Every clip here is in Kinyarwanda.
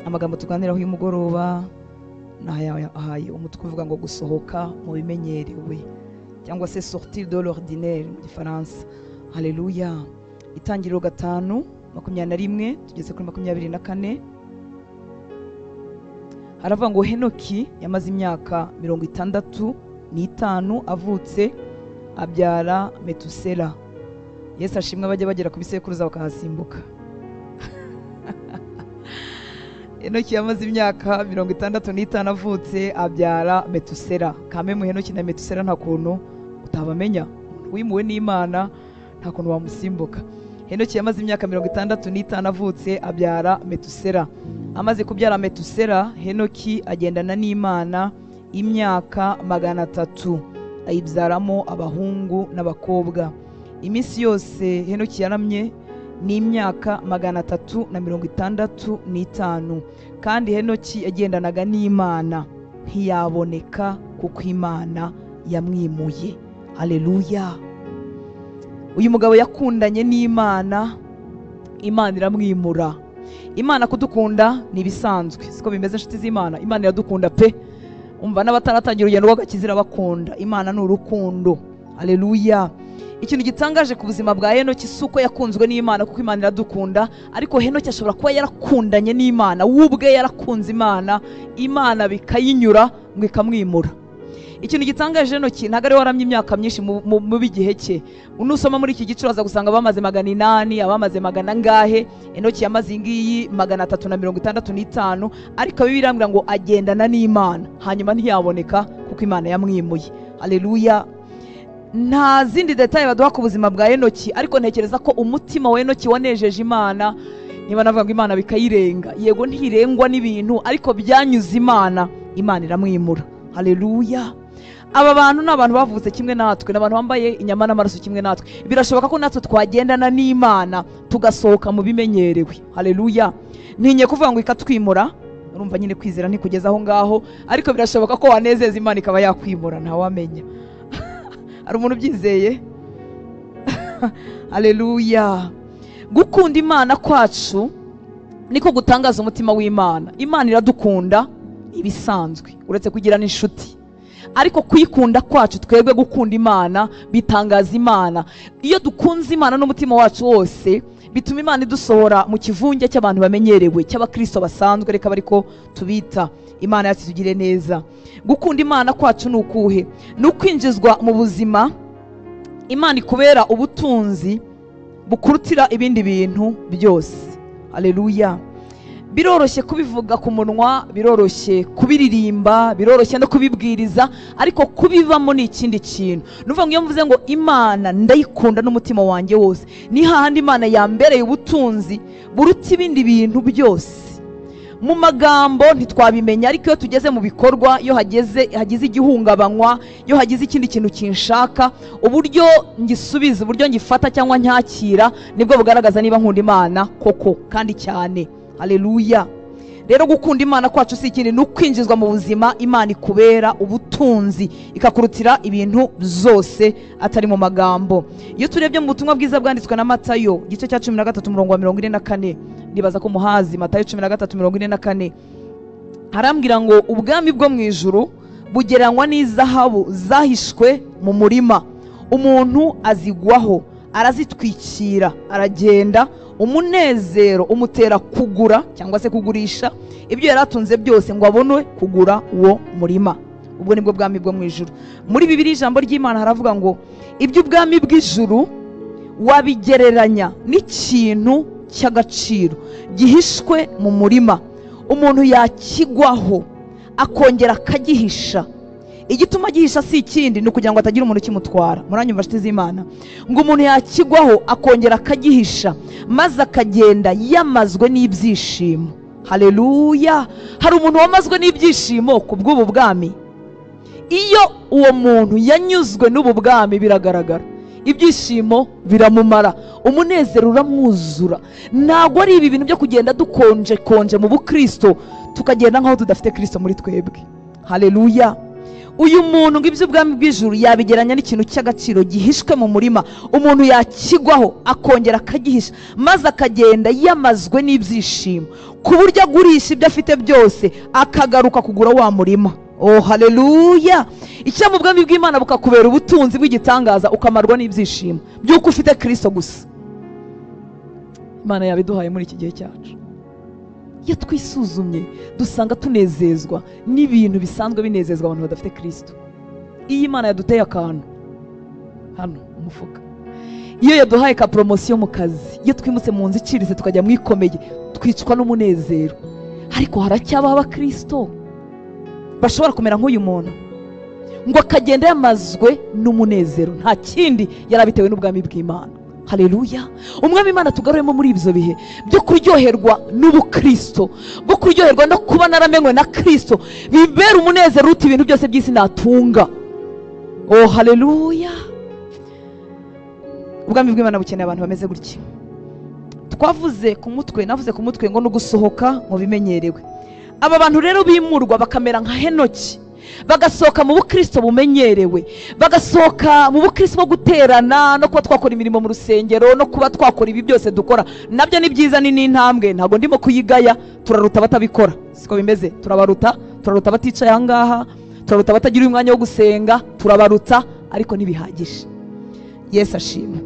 Amagambo tuganiraho uyu mugoroba nahaye umutwe uvuga ngo gusohoka mu bimenyerewe, cyangwa se sortir de l'ordinaire mu gifaransa. Haleluya. Itangiriro 5:21 tugeze kuri 24. Haravuga ngo Henoki yamaze imyaka 65 avutse, abyara Metusela. Yesu ashimwe, bajya bagera ku bisekuruza bakahasimbuka. Henoki yamaze imyaka 65 avutse, abyara Metusela. Kame mu Henoki na Metusela nta kuntu utabamenya, wimuwe n'Imana nta kuntu wamusimbuka. Henoki yamaze imyaka 65 avutse, abyara Metusela. Amaze kubyara Metusela, Henoki agendana n'Imana imyaka 300, ayibyaramo abahungu n'abakobwa. Iminsi yose Henoki yaramye ni imyaka 365, kandi Henoki yagendanaga n'Imana ntiyaboneka kuko Imana yamwimuye. Haleluya. Uyu mugabo yakundanye n'Imana, Imana iramwimura. Imana kudukunda ni ibisanzwe, siko bimeze inshuti z'Imana? Imana iradukunda pe. Umva n'abataratangira urugendo rw'agakiza irabakunda. Imana ni urukundo. Haleluya. Ikintu gitangaje ku buzima bwa Henoki si uko yakunzwe n'Imana, kuko Imana iradukunda, ariko Henoki ashobora kuba yarakundanye n'Imana, we ubwe yarakunze Imana, Imana bikayinyura ngo ikamwimura. Ikintu gitangaje, Henoki ntabwo ari waramye imyaka myinshi mu bigihe cye. Unusoma muri iki gice uraza gusanga bamaze 800, abamaze 400 angahe. Henoki yamaze ingiyi 365, ariko Bibiliya irambwira ngo agendana n'Imana, hanyuma ntiyaboneka kuko Imana yamwimuye. Haleluya. Nta zindi detail baduha ku buzima bwa Henoki, ariko ntekereza ko umutima wa Henoki wanejeje Imana. Niba navuga ngo Imana bikayirenga, yego ntirengwa n'ibintu, ariko byanyuze Imana, Imana iramwimura. Haleluya. Aba bantu ni abantu bavutse kimwe natwe, ni abantu bambaye inyama n'amaraso kimwe natwe. Birashoboka ko natwe twagendana n'Imana tugasohoka mu bimenyerewe. Haleluya. Ntinye kuvuga ngo ikatwimura, urumva nyine kwizera ntikugeza aho ngaho, ariko birashoboka ko wanezeza Imana ikaba yakwimura, ntawamenya. Hari umuntu ubyizeye? Haleluya. Gukunda Imana kwacu niko gutangaza umutima w'Imana. Imana iradukunda ibisanzwe, uretse kugira n'inshuti, ariko kuyikunda kwacu twebwe gukunda Imana bitangaza Imana. Iyo dukunze Imana n'umutima wacu wose, bituma Imana idusohora mu kivunge cy'abantu bamenyerewe, cy'abakristo basanzwe, reka bariko tubita. Imana yacu tugire neza. Gukunda Imana kwacu ni ukuhe? Ni ukwinjizwa mu buzima Imana ikubera ubutunzi bukurutira ibindi bintu byose. Haleluya. Biroroshye kubivuga ku munwa, biroroshye kubiririmba, biroroshye no kubibwiriza, ariko kubivamo ni ikindi kintu. Nuvuga ngo iyo mvuze ngo Imana ndayikunda n'umutima wanjye wose, ni hahandi Imana yambereye ubutunzi buruta ibindi bintu byose. Mu magambo ntitwabimenya, ariko iyo tugeze mu bikorwa, iyo hagize igihungabanywa, iyo hagize ikindi kintu kinshaka, uburyo ngisubiza, uburyo ngifata cyangwa ncyakira, nibwo bugaragaza niba nkunda Imana koko kandi cyane. Haleluya. Rero gukunda Imana kwacu si ikindi, ni ukwinjizwa mu buzima Imana ikubera ubutunzi, ikakurutira ibintu byose, atari mu magambo. Iyo turebye mu butumwa bwiza bwanditswe na Matayo igice cya 13 umurongo wa 44, ndibaza ko muhazi Matayo 13:44, harambwira ngo ubwami bwo mu ijuru bugereranywa n'izahabu zahishwe mu murima, umuntu azigwaho arazitwikira, aragenda, umunezero umutera kugura cyangwa se kugurisha ibyo yari atunze byose ngo abone kugura uwo murima. Ubwo nibwo bwami bwo mu ijuru. Muri Bibiliya ijambo ry'Imana haravuga ngo iby'ubwami bw'ijuru wabigereranya n'ikintu cy'agaciro gihishwe mu murima, umuntu yakigwaho akongera akagihisha. Igituma agihisha si ikindi, ni ukugira ngo atagira umuntu ukimutwara. Muranyumva nshuti z'Imana? Ngo umuntu yakigwaho akongera akagihisha, maze akagenda yamazwe n'ibyishimo. Haleluya. Hari umuntu wamazwe n'ibyishimo ku bw'ubu bwami. Iyo uwo muntu yanyuzwe n'ubu bwami biragaragara, ibyishimo biramumara, umunezero uramwuzura. Ntabwo ari ibi bintu byo kugenda dukonje konje mu bukristo, tukagenda nkaho tudafite Kristo muri twebwe. Haleluya. Uyu muntu ngo iby'ubwami bw'ijuru yabigeranya n'ikintu cy'agaciro gihishwe mu murima, umuntu yakigwaho akongera akagihisha, maze akagenda yamazwe n'ibyishimo ku buryo agurisha ibyo afite byose akagaruka kugura wa murima. Oh haleluya! Icyo mu bwami bw'Imana bukakubera ubutunzi bw'igitangaza, ukamarwa n'ibyishimo by'uko ufite Kristo gusa. Imana yabiduhaye muri iki gihe cyacu. Iyo twisuzumye dusanga tunezezwa n'ibintu bisanzwe binezezwa abantu badafite Kristo. Iyo Imana yaduteye akantu hano umufuka, iyo yaduhaye ka promotion mu kazi, iyo twimutse mu nzu iciriritse tukajya mu ikomeye, twicwa n'umunezero. Ariko haracyabaho abakristo bashobora kumera nk'uyu muntu, ngo akagenda yamazwe n'umunezero, nta kindi yarabitewe n'ubwami bw'Imana. Haleluya! Umwami Imana tugaruremo muri ibyo bihe byo kuryoherwa n'ubukristo, bwo kuryoherwa no kuba naramenywe na Kristo, bibera umunezero uruta ibintu byose by'isi natunga. Oh haleluya! Ubwami bw'Imana bukeneye abantu bameze gutya. Twavuze ku mutwe, navuze ku mutwe ngo no gusohoka mu bimenyerewe. Aba bantu rero bimurwa bakamera nka Henoki, bagasohoka mu bukristo bumenyerewe, bagasohoka mu bukristo bwo guterana no kuba twakora imirimo mu rusengero no kuba twakora ibi byose dukora, nabyo ni byiza, ni n'intambwe, ntabwo ndimo kuyigaya. Turaruta batabikora, siko bimeze? Turabaruta, turaruta baticaye aha ngaha, turaruta batagira umwanya wo gusenga, turabaruta, ariko ntibihagije. Yesu ashimwe.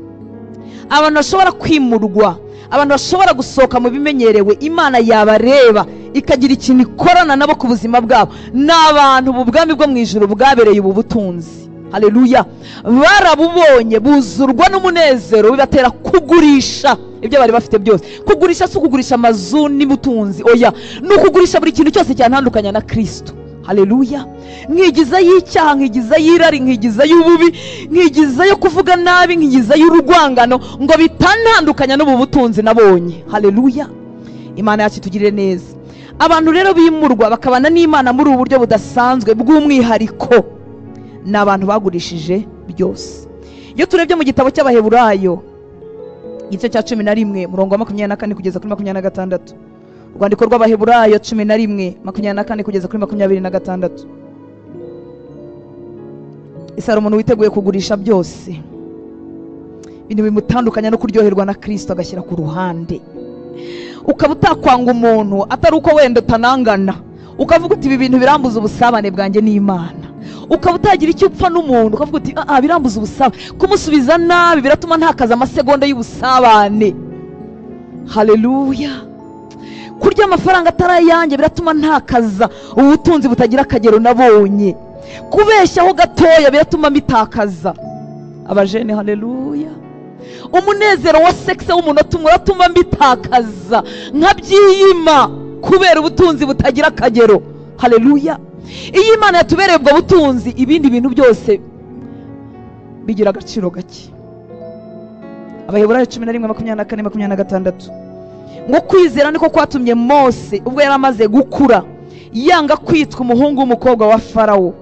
Abantu bashobora kwimurwa, abantu bashobora gusohoka mu bimenyerewe, Imana yabareba ikagira ikintu ikorana nabo ku buzima bwabo, ni abantu ubwami bwo mu ijuru bwabereye ubu butunzi. Haleluya! Barabubonye, buzurwa n'umunezero, bibatera kugurisha ibyo bari bafite byose. Kugurisha si ukugurisha amazu n'ubutunzi, oya, ni ukugurisha buri kintu cyose cyantandukanya na Kristo. Haleluya! Nkigiza y'icyaha, nkigiza y'irari, nkigiza y'ububi, nkigiza yo kuvuga nabi, nkigiza y'urugwangano, ngo bitantandukanya n'ubu butunzi nabonye. Haleluya! Imana yacu itugirire neza. Abantu rero bimurwa bakabana n'Imana muri ubu buryo budasanzwe bw'umwihariko, ni abantu bagurishije byose. Iyo turebye mu gitabo cy'Abaheburayo igice cya 11 murongo wa 24 kugeza kuri 26, urwandiko rw'Abaheburayo 11 24 kugeza kuri 26, ese hari umuntu witeguye kugurisha byose, ibintu bimutandukanya no kuryoherwa na Kristo agashyira ku ruhande? Ukaba utakwanga umuntu atari uko wenda utanangana, ukavuga uti ibi bintu birambuza ubusabane bwanjye n'Imana. Ukaba utagira icyo upfa n'umuntu, ukavuga uti ah, birambuza ubusabane, kumusubiza nabi biratuma ntakaza amasegonda y'ubusabane. Haleluya! Kurya amafaranga atari ayanjye biratuma ntakaza ubutunzi butagira akagero nabonye. Kubeshyaho gatoya biratuma mbitakaza. Abajene, haleluya! Umunezero wa sexe w'umunota umwe uratuma mbitakaza, nkabyiyima kubera ubutunzi butagira akagero. Haleluya! Iyo Imana yatubereye ubwo butunzi, ibindi bintu byose bigira agaciro gake. Abaheburayo 11 24 26, ngo kwizera niko kwatumye Mose ubwo yari amaze gukura yanga kwitwa umuhungu w'umukobwa wa Farawo,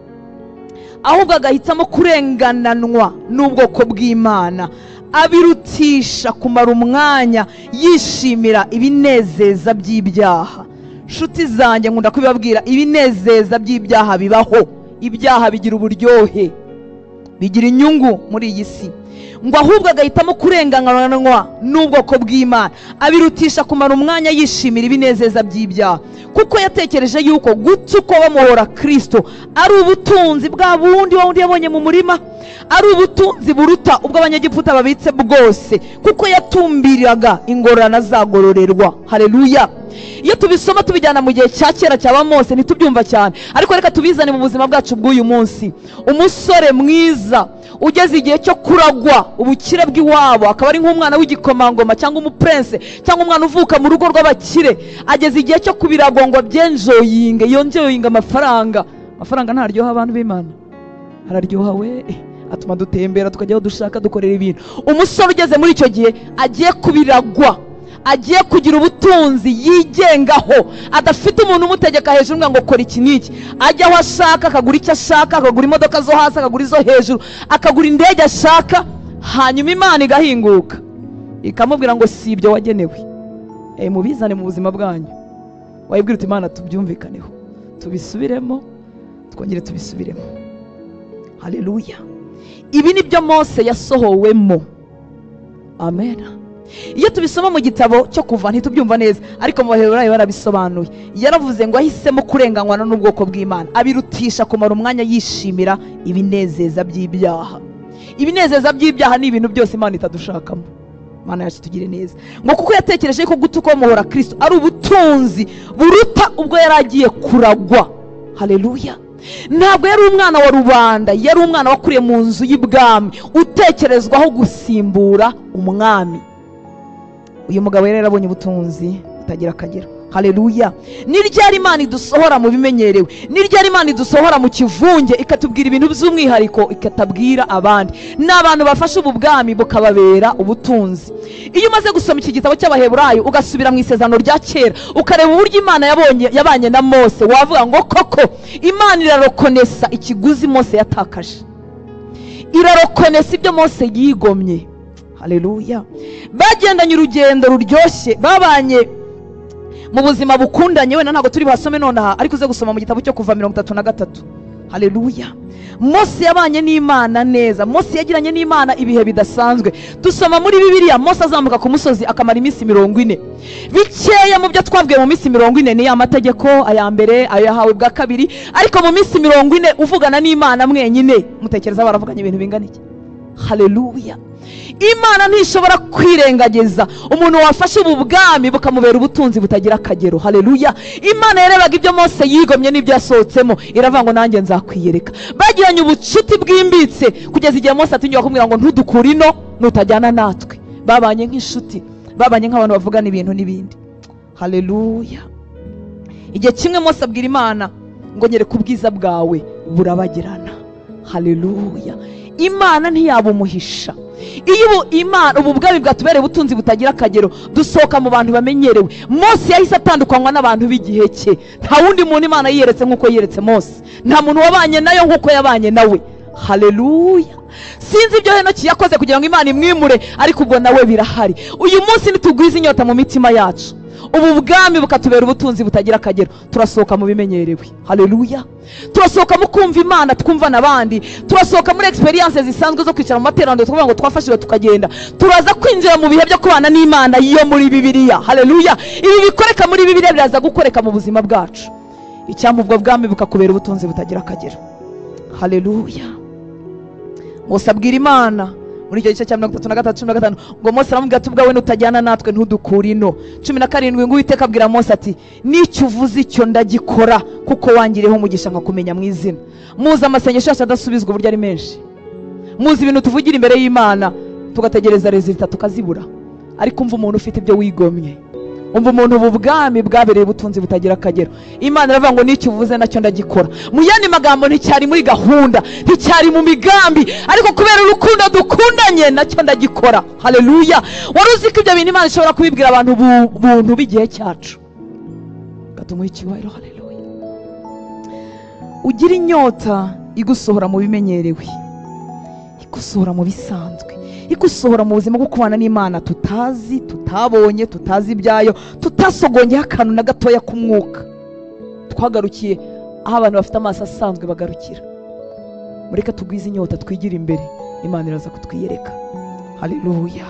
ahubwo agahitamo kurengananwa n'ubwoko bw'Imana, abirutisha kumara umwanya yishimira ibinezeza by'ibyaha. Nshuti zanjye, nkunda kubibabwira, ibinezeza by'ibyaha bibaho. Ibyaha bigira uburyohe, bigira inyungu muri iyi si. Ngo ahubwo agahitamo kurengananwa n'ubwoko bw'Imana, abirutisha kumara umwanya yishimira ibinezeza by'ibyaha, kuko yatekereje yuko gutya uko bamuhora Kristo ari ubutunzi bwa bundi wa wundi yabonye mu murima, ari ubutunzi buruta ubwo abanyegiputa babitse bwose, kuko yatumbiraga ingororano azagororerwa. Haleluya! Iyo tubisoma tubijyana mu gihe cya kera cyaba Mose ntitubyumva cyane, ariko reka tubizane mu buzima bwacu bw'uyu munsi. Umusore mwiza ugeze igihe cyo kuragwa ubukire bw'iwabo, akaba ari nk'umwana w'igikomangoma cyangwa umuprince cyangwa umwana uvuka mu rugo rw'abakire, ageze igihe cyo kubiragwa ngo abyenjoyinge, yonjoyinge amafaranga. Amafaranga ntaryoha abantu b'Imana, araryoha we, atuma dutembera tukajya aho dushaka, dukorera ibintu. Umusore ugeze muri icyo gihe agiye kubiragwa, agiye kugira ubutunzi yigengaho, adafite umuntu umutegeka hejuru ngo kora iki n'iki, ajya aho ashaka, akagura icyo ashaka, akagura imodoka zo hasi, akagura izo hejuru, akagura indege ashaka, hanyuma Imana igahinguka ikamubwira ngo si ibyo wagenewe. Mubizane mu buzima bwanyu. Wayibwira uti Imana tubyumvikaneho, tubisubiremo, twongere tubisubiremo. Haleluya. Ibi ni byo Mose yasohowemo. Amen. Iyo tubisoma mu gitabo cyo Kuva ntitubyumva neza, ariko mu Baheburayo barabisobanuye. Yaravuze ngo ahisemo kurenganywa n'ubwoko bw'Imana, abirutisha kumara umwanya yishimira ibinezeza by'ibyaha. Ibinezeza by'ibyaha ni ibintu byose Imana itadushakamo. Imana yacu tugire neza. Ngo kuko yatekereje ko gutuka muhora Kristo ari ubutunzi buruta ubwo yari agiye kuragwa. Haleluya. Ntabwo yari umwana wa rubanda, yari umwana wakuriye mu nzu y'ibwami, utekerezwaho gusimbura umwami. Uyu mugabo yari yarabonye ubutunzi butagira akagero. Haleluya. Ni ryari Imana idusohora mu bimenyerewe, ni ryari Imana idusohora mu kivunge, ikatubwira ibintu by'umwihariko ikatabwira abandi. Ni abantu bafashe ubu bwami bukababera ubutunzi. Iyo umaze gusoma iki gitabo cy'Abaheburayo ugasubira mu isezerano rya kera, ukareba uburyo Imana yabanye na Mose, wavuga ngo koko Imana irarokonesa ikiguzi Mose yatakaje, irarokonesa ibyo Mose yigomye. Haleluya. Bagendanye urugendo ruryoshye, babanye mu buzima bukundanye. Wenda ntabwo turi basome nonaha, ariko uze gusoma mu gitabo cyo Kuva 33. Haleluya. Mose yabanye n'Imana neza, Mose yagiranye n'Imana ibihe bidasanzwe. Dusoma muri Bibiliya Mose azamuka ku musozi akamara iminsi 40. Bikeya mu byo twabwiye mu minsi 40 ni amategeko aya mbere, ayo yahawe bwa kabiri, ariko mu minsi 40 uvugana n'Imana mwenyine, mutekereza baravuganye ibintu bingana iki? Haleluya. Imana ntishobora kwirengagiza umuntu wafashe ubu bwami bukamubera ubutunzi butagira akagero. Haleluya. Imana yarebaga ibyo Mose yigomye n'ibyo yasohotsemo, iravuga ngo nanjye nzakwiyereka. Bagiranye ubucuti bwimbitse kugeza igihe Mose atinyuka kumubwira ngo ntudukure ino nutajyana natwe. Babanye nk'inshuti, babanye nk'abantu bavugana ibintu n'ibindi. Haleluya. Igihe kimwe Mose abwira Imana ngo nyereka ubwiza bwawe burabagirana. Haleluya. Imana ntiyabumuhisha. Iyo Imana ubu bwami bwatubereye ubutunzi butagira akagero, dusohoka mu bantu bamenyerewe. Mose yahise atandukanywa n'abantu b'igihe cye. Nta wundi muntu Imana yiyeretse nk'uko yiyeretse Mose, nta muntu wabanye nayo nk'uko yabanye nawe. Haleluya. Sinzi ibyo Henoki yakoze kugira ngo Imana imwimure, ariko ubwo nawe birahari. Uyu munsi nitugwiza inyota mu mitima yacu, ubu bwami bukatubera ubutunzi butagira akagero, turasohoka mu bimenyerewe. Haleluya. Turasohoka mu kumva Imana, twumva n'abandi. Turasohoka muri experience zisanzwe zo kwicara mu materaniro tukavuga ngo twafashijwe tukagenda. Turaza kwinjira mu bihe byo kubana n'Imana yo muri Bibiliya. Haleluya. Ibi bikoreka muri Bibiliya biraza gukoreka mu buzima bwacu. Icyampa ubwo bwami bukakubera ubutunzi butagira akagero. Haleluya. Mose abwira Imana muri icyo gice cya 33:15 ngo Mose aramubwira ati ubwawe nutajyana natwe ntudukure ino. 17 ngo Uwiteka abwira Mose ati n'icyo uvuze icyo ndagikora, kuko wangireho umugisha nkakumenya mu izina. Muzi amasengesho yacu adasubizwa uburyo ari menshi, muzi ibintu tuvugira imbere y'Imana tugategereza resultat tukazibura. Ariko umva umuntu ufite ibyo wigomye, umva umuntu ubu bwami bwabereye ubutunzi butagira akagero. Imana iravuga ngo n'icyo uvuze nacyo ndagikora. Mu yandi magambo nticyari muri gahunda, nticyari mu migambi, ariko kubera urukundo dukundanye nacyo ndagikora. Haleluya. Wari uzi ko ibyo bintu Imana ishobora kubibwira abantu buntu b'igihe cyacu? Gatumuha icyubahiro. Haleluya. Ugira inyota igusohora mu bimenyerewe, igusohora mu bisanzwe, igusohora mu buzima bwo kubana n'Imana tutazi, tutabonye, tutazi ibyayo, tutasogongeho akantu na gatoya k'umwuka. Twagarukiye aho abantu bafite amaso asanzwe bagarukira. Mureke tugwize inyota, twigire imbere, Imana iraza kutwiyereka. Haleluya.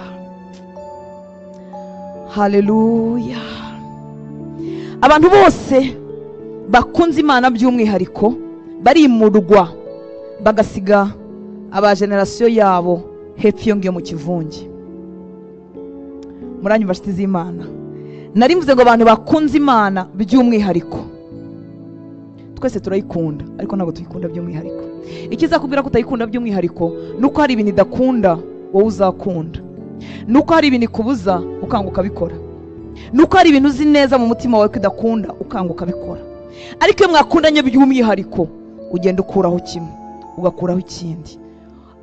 Haleluya. Abantu bose bakunze Imana by'umwihariko barimurwa bagasiga aba generasiyo yabo hepfo iyo ngiyo mu kivunge. Muranyumva nshuti z'Imana? Nari mvuze ngo abantu bakunze Imana by'umwihariko, twese turayikunda ariko ntabwo tuyikunda by'umwihariko. Ikizakubwira ko utayikunda by'umwihariko nuko hari ibintu idakunda wowe uzakunda, nuko hari ibintu ikubuza ukanga ukabikora, nuko hari ibintu uzi neza mu mutima wawe ko idakunda ukanga ukabikora. Ariko iyo mwakundanye by'umwihariko ugenda ukuraho kimwe ugakuraho ikindi,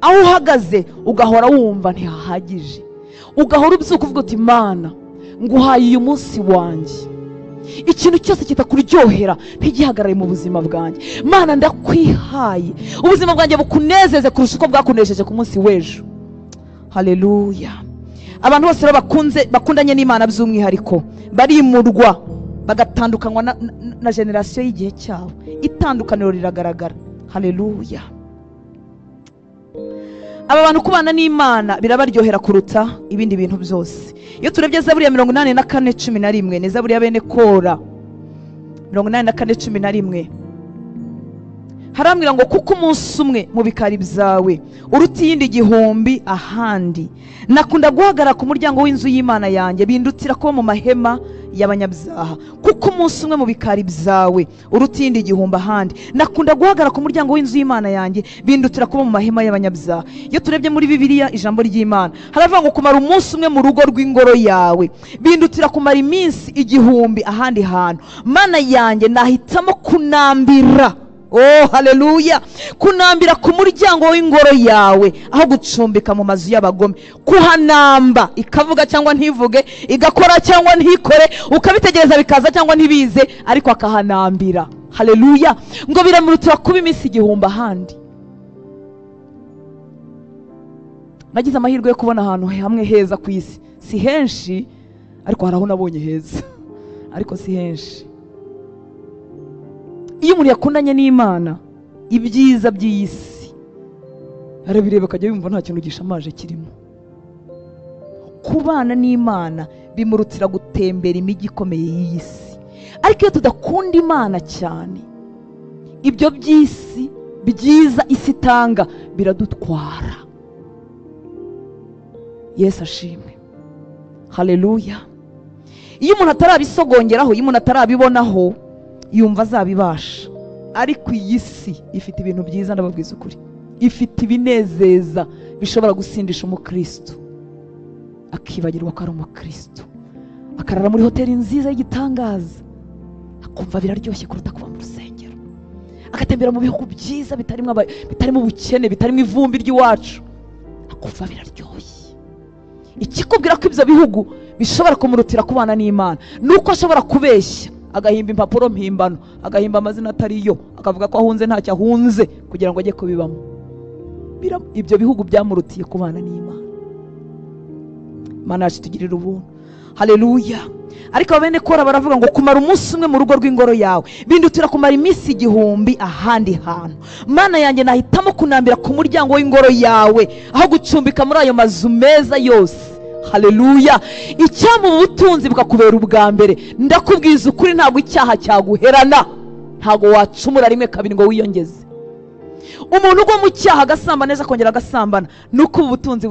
aho uhagaze ugahora wumva ntihahagije, ugahora ubyuka uvuga uti Imana nguhaye uyu munsi wanjye, ikintu cyose kitakuryohera ntigihagarare mu buzima bwanjye. Mana ndakwihaye, ubuzima bwanjye bukunezeze kurusha uko bwakunesheje ku munsi w'ejo. Haleluya. Abantu bose bakunze bakundanye n'Imana by'umwihariko barimurwa bagatandukanywa na generasiyo y'igihe cyabo. Itandukaniro riragaragara. Haleluya. Aba bantu kubana n'Imana birabaryohera kuruta ibindi bintu byose. Iyo turebye Zaburi ya 84:11, ni Zaburi ya bene Kora 84:11, harambwira ngo kuko umunsi umwe mu bikari byawe uruta iyindi 1000 ahandi, nakunda guhagarara ku muryango w'inzu y'Imana yanjye, bindutira kuba mu mahema y'abanyabyaha. Kuko umunsi umwe mu bikari byawe uruta iyindi 1000 ahandi, nakunda guhagarara ku muryango w'inzu y'Imana yanjye, bindutira kuba mu mahema y'abanyabyaha. Iyo turebye muri Bibiliya ijambo ry'Imana haravuga ngo kumara umunsi umwe mu rugo rw'ingoro yawe bindutira kumara iminsi 1000 ahandi hantu. Mana yanjye nahitamo kunambira, oh haleluya, kunambira ku muryango w'ingoro yawe aho gucumbika mu mazu y'abagome. Kuhanamba ikavuga cyangwa ntivuge, igakora cyangwa ntikore, ukabitegereza bikaza cyangwa ntibize, ariko akahanambira. Haleluya. Ngo biramurutira kuba iminsi 1000 ahandi. Nagize amahirwe yo kubona ahantu hamwe heza ku isi, si henshi ariko hari aho nabonye heza, ariko si henshi. Iyo umuntu yakundanye n'Imana, ibyiza by'iyi si arabireba akajya yumva nta kintu gishamaje kirimo. Kubana n'Imana bimurutira gutembera imijyi ikomeye y'iyi si. Ariko iyo tudakunda Imana cyane, ibyo by'isi byiza isi itanga biradutwara. Yesu ashimwe. Haleluya. Iyo umuntu atarabisogongeraho, iyo umuntu atarabibonaho, yumva azabibasha. Ariko iyi si ifite ibintu byiza, ndababwiza ukuri, ifite ibinezeza bishobora gusindisha umukristo akibagirwa ko ari umukristo, akarara muri hoteli nziza y'igitangaza akumva biraryoshye kuruta kuba mu rusengero, agatembera mu bihugu byiza bitarimo ubukene, bitarimo ivumbi ry'iwacu, akumva biraryoshye. Ikikubwira ko ibyo bihugu bishobora kumurutira kubana n'Imana nuko ashobora kubeshya, agahimba impapuro mpimbano, agahimba amazina atari yo, akavuga ko ahunze ntacyo ahunze kugira ngo ajye kubibamo. Ibyo bihugu byamurutiye kubana n'Imana. Imana yacu itugirira ubuntu. Haleluya. Ariko bene Kora baravuga ngo kumara umunsi umwe mu rugo rw'ingoro yawe bindutira kumara iminsi 1000 ahandi hantu. Mana yanjye nahitamo kunambira ku muryango w'ingoro yawe aho gucumbika muri ayo mazu meza yose. Haleluya. Icyama ubutunzi bukakubera ubwa mbere, ndakubwiza ukuri ntabwo icyaha cyaguherana, ntabwo wacumura rimwe kabiri ngo wiyongeze. Umuntu ugwa mu cyaha agasambana neza akongera agasambana, nuko ubu butunzi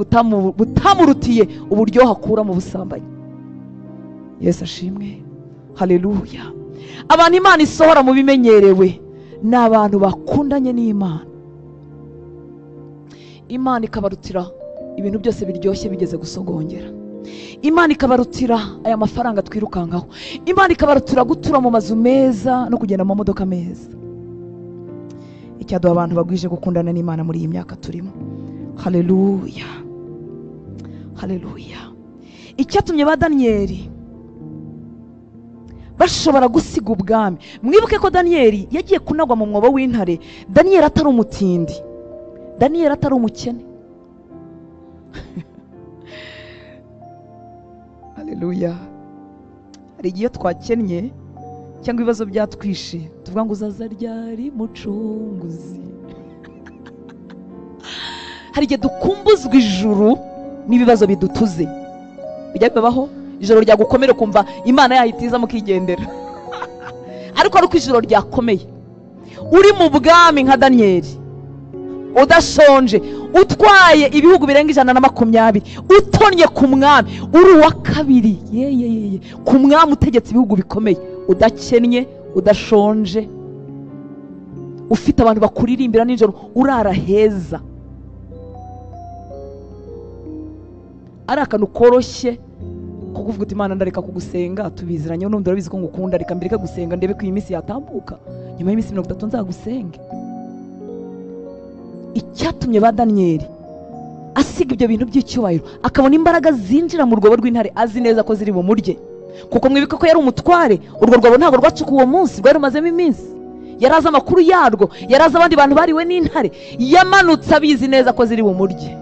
butamurutiye uburyohe akura mu busambanyi. Yesu ashimwe. Haleluya. Abantu Imana isohora mu bimenyerewe ni abantu bakundanye n'Imana. Imana ikabarutira ibintu byose biryoshye bigeze gusogongera. Imana ikabarutira aya mafaranga twirukankaho. Imana ikabarutira gutura mu mazu meza no kugenda mu modoka meza. Icyaduha abantu bagwije gukundana n'Imana muri iyi myaka turimo. Haleluya. Haleluya. Icyatumye ba Daniyeli bashobora gusiga ubwami. Mwibuke ko Daniyeli yagiye kunagwa mu mwobo w'intare. Daniyeli atari umutindi, Daniyeli atari umukene. Haleluya. Hari igihe twakennye cyangwa ibibazo byatwishe tuvuga ngo uzaza ryari mucunguzi. Hari igihe dukumbuzwa ijuru n'ibibazo bidutuze. Bijya bibaho ijoro ryagukomera kumva Imana yahitiza mukigendera. Ariko ari uko ijoro ryakomeye uri mu bwami nka Daniyeli, udashonje, utwaye ibihugu birenga 120, utonnye ku mwami, uri uwa kabiri yeyeyeye ku mwami utegetse ibihugu bikomeye, udakennye, udashonje, ufite abantu bakuririmbira nijoro, urara heza. Ari akantu koroshye ko kuvuga uti Imana ndareka kugusenga, tubiziranye n'undi urabizi ko ngukunda, reka mbireke gusenga ndebe ko iyi minsi yatambuka, nyuma y'iminsi 30 nzagusenge. Icyatumye ba Daniyeli asiga ibyo bintu by'icyubahiro, akabona imbaraga zinjira mu rwobo rw'intare azi neza ko ziri bumurye, kuko mwibuke ko yari umutware. Urwo rwobo ntabwo rwacukuwe uwo munsi, rwari rumazemo iminsi. Yari azi amakuru yarwo, yari azi abandi bantu bariwe n'intare. Yamanutse abizi neza ko ziri bumurye,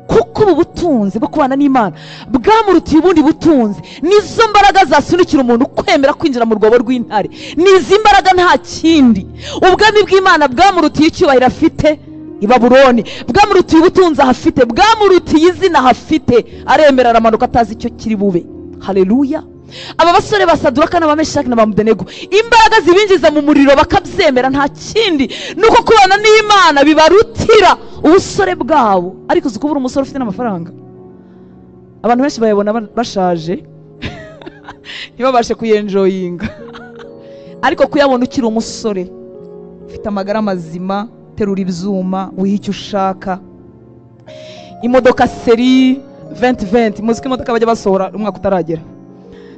kuko Nuko ubu butunzi bwo kubana n'Imana bwamurutiye ubundi butunzi. Nizo mbaraga zasunikira umuntu kwemera kwinjira mu rwobo rw'intare. Nizi mbaraga nta kindi. Ubwami bw'Imana bwamurutiye icyubahiro afite i Babuloni, bwamurutiye ubutunzi ahafite, bwamurutiye izina ahafite. Aremera aramanuka atazi icyo kiri bube. Haleluya. Aba basore ba Saduraka n'Abameshaki n'Abamudenego, imbaraga zibinjiza mu muriro bakabyemera nta kindi, nuko kubana n'Imana bibarutira ubusore bwabo. Ariko uzi kubura umusore ufite n'amafaranga, abantu benshi bayabona bashaje ntibabashe kuyenjoyinga. Ariko kuyabona ukiri umusore ufite amagara mazima, terura ibyuma, wiha icyo ushaka, imodoka seri 2020, muzi ko imodoka bajya basohora umwaka utaragera,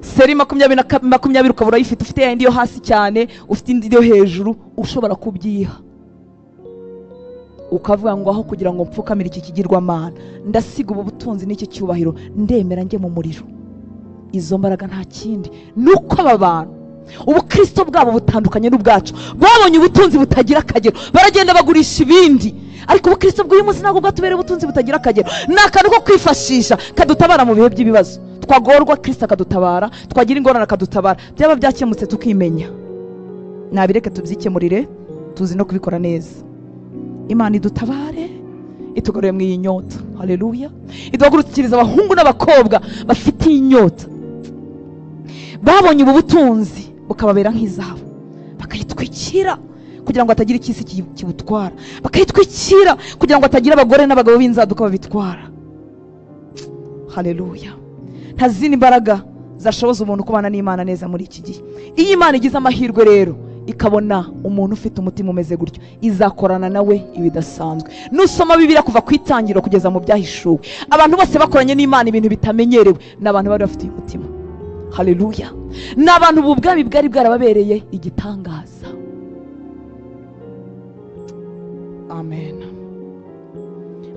seri 20 ukabura uyifite, ufite yindi yo hasi cyane, ufite indi yo hejuru, ushobora kubyiha ukavuga ngo aho kugira ngo mpfukamire iki kigirwamana, ndasiga ubu butunzi n'iki cyubahiro, ndemera njye mu muriro. Izo mbaraga nta kindi, nuko aba bantu ubukristo bwabo butandukanye n'ubwacu. Babonye ubutunzi butagira akagero, baragenda bagurisha ibindi. Ariko ubukristo bw'uyu munsi ntabwo bwatubereye ubutunzi butagira akagero. Ni akantu ko kwifashisha kadutabara mu bihe by'ibibazo. Twagorwa Kristo akadutabara, twagira ingorane akadutabara, byaba byakemutse tukimenya. Nabireke tubyikemurire, tuzi no kubikora neza. Imana idutabare, itugarure mu iyi nyota. Haleluya. Iduhagurukiriza abahungu n'abakobwa bafite iyi nyota, babonye ubu butunzi bukababera nk'izahabu, bakayitwikira kugira ngo hatagira icyisi kibutwara, bakayitwikira kugira ngo hatagira abagore n'abagabo b'inzaduka babitwara. Haleluya. Nta zindi mbaraga zashoboza umuntu kubana n'Imana neza muri iki gihe. Iyo Imana igize amahirwe rero ikabona umuntu ufite umutima umeze gutyo, izakorana nawe ibidasanzwe. Nusoma Bibiliya kuva ku itangiriro kugeza mu byahishuwe, abantu bose bakoranye n'Imana ibintu bitamenyerewe, ni abantu bari bafite umutima. Haleluya. Ni abantu ubu bwami bwari bwarababereye igitangaza. Amen.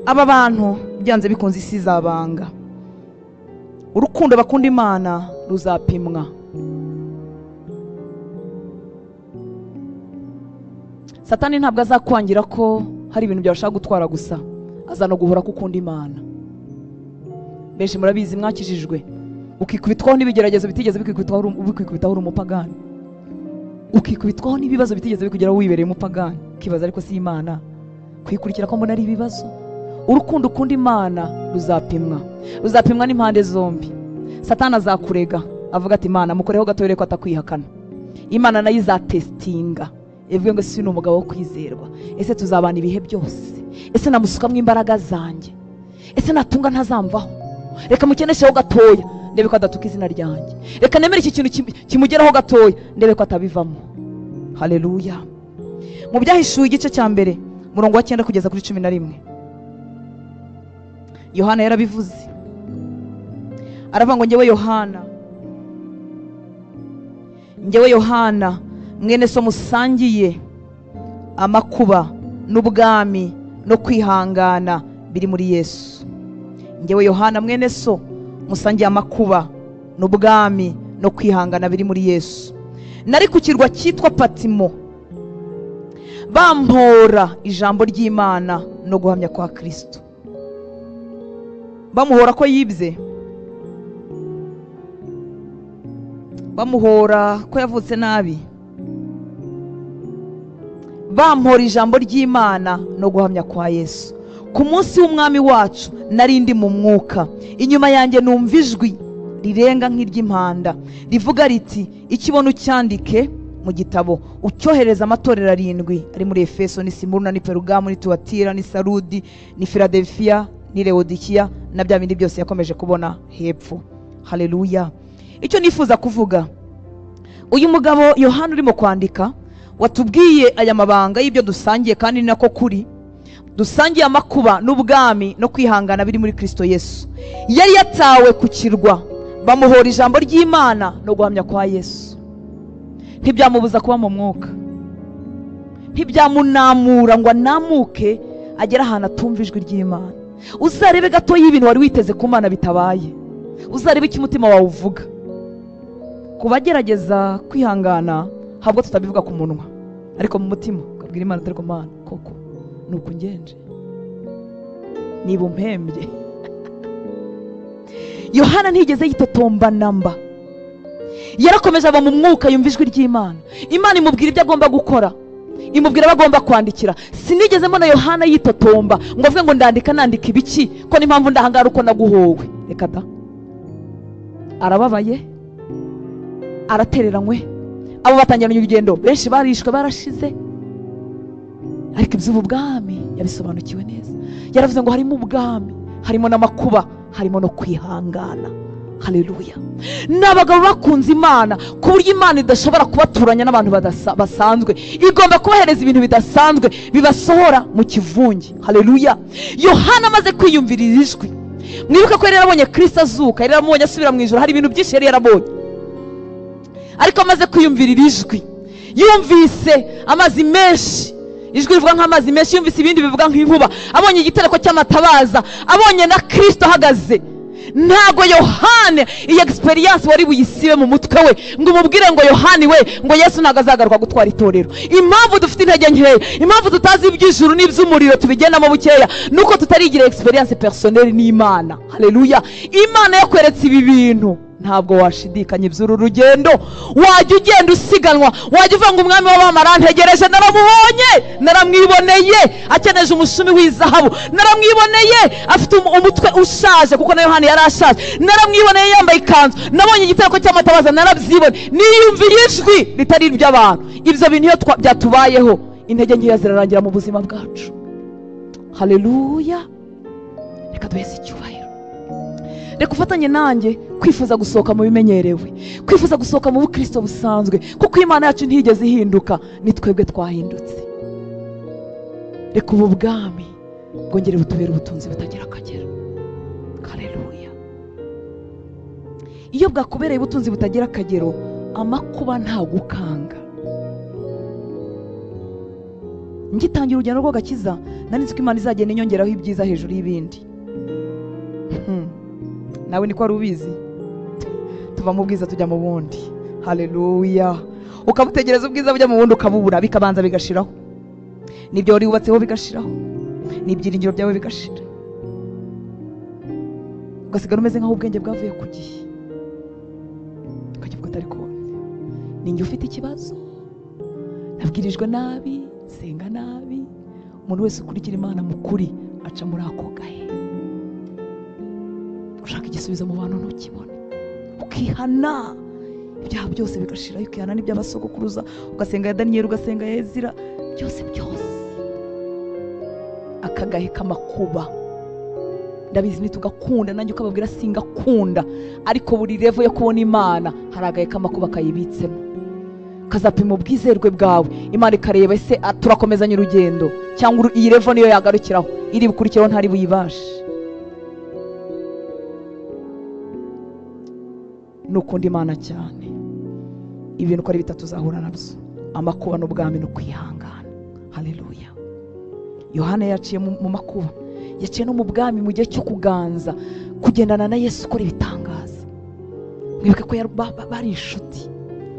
Aba bantu byanze bikunze isi izabanga. Urukundo bakunda Imana ruzapimwa. Satani ntabwo azakwangira ko hari ibintu byabasha gutwara gusa, azana guhora kukunda Imana. Benshi murabizi mwakijijwe, ukikubitwaho n'ibigeragezo bitigeze bikwikubitaho uri umupagani, ukikubitwaho n'ibibazo bitigeze bikugeraho wibereye umupagani, ukibaza ariko si Imana kwikurikira ko mbona ari ibibazo. Urukundo ukunda Imana ruzapimwa, ruzapimwa n'impande zombi. Satani azakurega avuga ati Imana mukoreho gato ko atakwihakana. Imana nayo izatestinga ivuge ngo si ni umugabo wo kwizerwa, ese tuzabana ibihe byose, ese namusukamo imbaraga zanjye, ese natunga ntazamvaho, reka mukenesheho gatoya ndebe ko adatuka izina ryanjye, reka nemere iki kintu kimugeraho gatoya ndebe ko atabivamo. Haleluya. Mu byahishuwe igice cya mbere murongo wa 9 kugeza kuri 11, Yohana yarabivuze, aravuga ngo njyewe Yohana mwene so musangiye amakuba n'ubwami no kwihangana biri muri Yesu. Njyewe Yohana mwene so musangiye amakuba n'ubwami no kwihangana biri muri Yesu. Nari ku kirwa cyitwa Patimo, bampora ijambo ry'Imana no guhamya kwa Kristo. Bamuhora ko yibye, bamuhora ko yavutse nabi, bampora ijambo ry'Imana no guhamya kwa Yesu. Ku munsi w'umwami wacu nari ndi mu mwuka, inyuma yanjye numva ijwi rirenga nk'iry'impanda rivuga riti ikibono ucyandike mu gitabo ucyohereza amatorero 7 ari muri Efeso, ni Simuruna, ni Perugamu, ni Tuatira, ni Sarudi, ni Filadelfiya, ni Laodikiya, na bya bindi byose yakomeje kubona hepfo. Haleluya. Icyo nifuza kuvuga, uyu mugabo Yohana urimo kwandika watubwiye aya mabanga y'ibyo dusangiye, kandi ni nako kuri dusangiye amakuba n'ubwami no kwihangana biri muri Kristo Yesu. Yari yatawe ku kirwa, bamuhora ijambo ry'Imana no guhamya kwa Yesu. Ntibyamubuza kuba mu mwuka, ntibyamunamura ngo anamuke agere ahantu atumva ijwi ry'Imana. Uzarebe gato y'ibintu wari witeze ku Mana bitabaye, uzarebe icyo umutima wawe uvuga. Kubagerageza kwihangana habwo tutabivuga ku munwa, ariko mu mutima ukabwira Imana atari ku Mana koko nuko ngenje, niba umpembye Yohana ntiyigeze yitotomba namba, yarakomeje aba mu mwuka, yumva ijwi ry'Imana. Imana imubwira ibyo agomba gukora, imubwira abo agomba kwandikira. Sinigeze mbona Yohana yitotomba ngo avuge ngo ndandika nandika ibiki, ko n'impamvu ndahangara uko naguhowe. Reka da, arababaye, aratereranywe. Abo batangiranye urugendo benshi barishwe, barashize, ariko iby'ubu bwami yabisobanukiwe neza. Yaravuze ngo harimo ubwami, harimo n'amakuba, harimo no kwihangana. Haleluya. Ni abagabo bakunze Imana ku buryo Imana idashobora kubaturanya n'abantu basanzwe, igomba kubahereza ibintu bidasanzwe bibasohora mu kivunge. Haleluya. Yohana amaze kwiyumvira ijwi, mwibuke ko yari yarabonye Kristo azuka, yari yaramubonye asubira mu ijuru, hari ibintu byinshi yari yarabonye, ariko amaze kwiyumvira ijwi, yumvise amazi menshi, ijwi rivuga nk'amazi menshi, yumvise ibindi bivuga nk'inkuba, abonye igitereko cy'amatabaza, abonye na Kristo ahagaze. Ntago Yohane iyi experience wari buyisibe mu mutwe we ngo umubwire ngo Yohani we, ngo Yesu ntago azagaruka gutwara itorero. Impamvu dufite intege nkeya, impamvu tutazi iby'ijuru n'iby'umuriro tubigendamo bukeya, nuko tutarigira experience personnelle n'Imana. Haleluya. Imana yakweretse ibi bintu, ntabwo washidikanya iby'uru rugendo. Wajya ugenda usiganwa, wajya uvuga ngo umwami w'abami arantegereje, naramubonye, naramwiboneye, akeneje umushumi w'izahabu, naramwiboneye afite umutwe ushaje, kuko na Yohana yari ashaje, naramwiboneye yambaye ikanzu, nabonye igitereko cy'amatabaza, narabyibonye, niyumviye ijwi ritari iry'abantu. Ibyo bintu iyo byatubayeho, intege nkeya zirarangira mu buzima bwacu. Haleluya. Reka duheze icyubahiro. Reka ufatanye nanjye kwifuza gusohoka mu bimenyerewe, kwifuza gusohoka mu bukristo busanzwe, kuko Imana yacu ntiyigeze ihinduka, ni twebwe twahindutse. Reka ubu bwami bwongere butubere ubutunzi butagira akagero. Haleluya. Iyo bwakubereye ubutunzi butagira akagero, amakuba ntagukanga. Ngitangira urugendo rw'agakiza, nari nzi ko Imana izagenda inyongeraho ibyiza hejuru y'ibindi. Nawe niko wari ubizi, tuva mu bwiza tujya mu bundi. Haleluya. Ukabutegereza ubwiza bujya mu bundi ukabubura, bikabanza bigashiraho, nibyo wari wubatseho bigashiraho, n'ibyiringiro byawe bigashira, ugasigara umeze nk'aho ubwenge bwavuye ku gihe, ukakivuga utari kubona. Ninjye ufite ikibazo, nabwirijwe nabi, senga nabi. Umuntu wese ukurikira Imana mu kuri aca muri ako gahe. Ushaka igisubizo mu bantu ntukibone, ukihana ibyaha byose bigashira, ukihana n'iby'abasogokuruza, ugasenga ya Daniyeli, ugasenga ya Ezira, byose byose. Akagahe k'amakuba, ndabizi nitugakunda, nanjye ukababwira singakunda, ariko buri level yo kubona Imana hari agahe k'amakuba kayibitsemo, kazapima ubwizerwe bwawe. Imana ikareba ese turakomezanya urugendo cyangwa iyi level niyo yagarukiraho, iri bukurikiraho ntari buyibashe. Nukunda Imana cyane, ibintu uko ari bitatu uzahura nabyo: amakuba n'ubwami no kwihangana. Haleluya. Yohana yaciye mu makuba, yaciye no mu bwami mu gihe cyo kuganza, kugendana na Yesu ukora ibitangaza. Mwibuke ko bari inshuti,